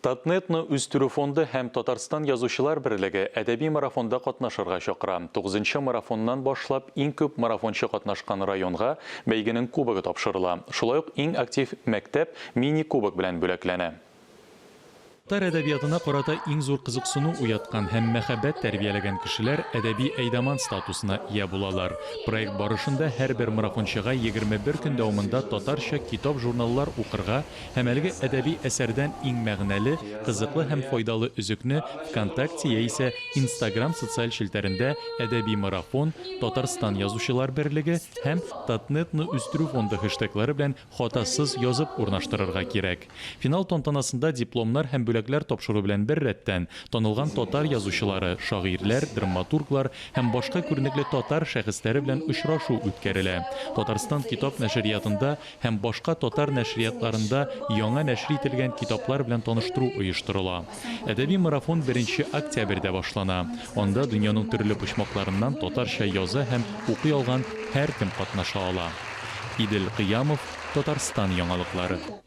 Татнетны үстерү фонды һәм Татарстан Язучылар берлеге әдәби марафонда катнашырга чакыра. Тугызынчы марафоннан башлап иң күп марафончы катнашкан районга бәйгенең кубогы тапшырыла. Шулай ук иң актив мәктәп мини-кубок белән бүләкләнә. Татар әдәбиятына карата иң зур кызыксыну уяткан һәм мәхәббәт тәрбияләгән кешеләр әдәби әйдаман статусына ия булалар. Проект барышында һәрбер марафончыга 21 көн дәвамында татарча китап-журналлар укырга Һәм әлеге әдәби әсәрдән иң мәгънәле, кызыклы һәм файдалы өзекне ВКонтакте яисә Инстаграм социаль челтәрендә Әдәби марафон, Татарстан Язучылар берлеге һәм Татнетны үстерү фонды хэштеглары белән хатасыз язып урнаштырырга кирәк. Финал тантанасында дипломнар һәм бүләкләр тапшыру белән беррәттән, танылган татар язучылары, шагыйрьләр, драматурглар һәм башка күренекле татар шәхесләре белән очрашу үткәрелә. Татарстан китап нәшриятында һәм башка татар нәшриятларында яңа нәшер ителгән китаплар белән таныштыру оештырыла. Әдәби марафон беренче октябрьдә башлана. Анда дөньяның төрле почмакларыннан татарча яза һәм укый алган һәркем катнаша ала. Идел Кыямов, Татарстан яңалыклары.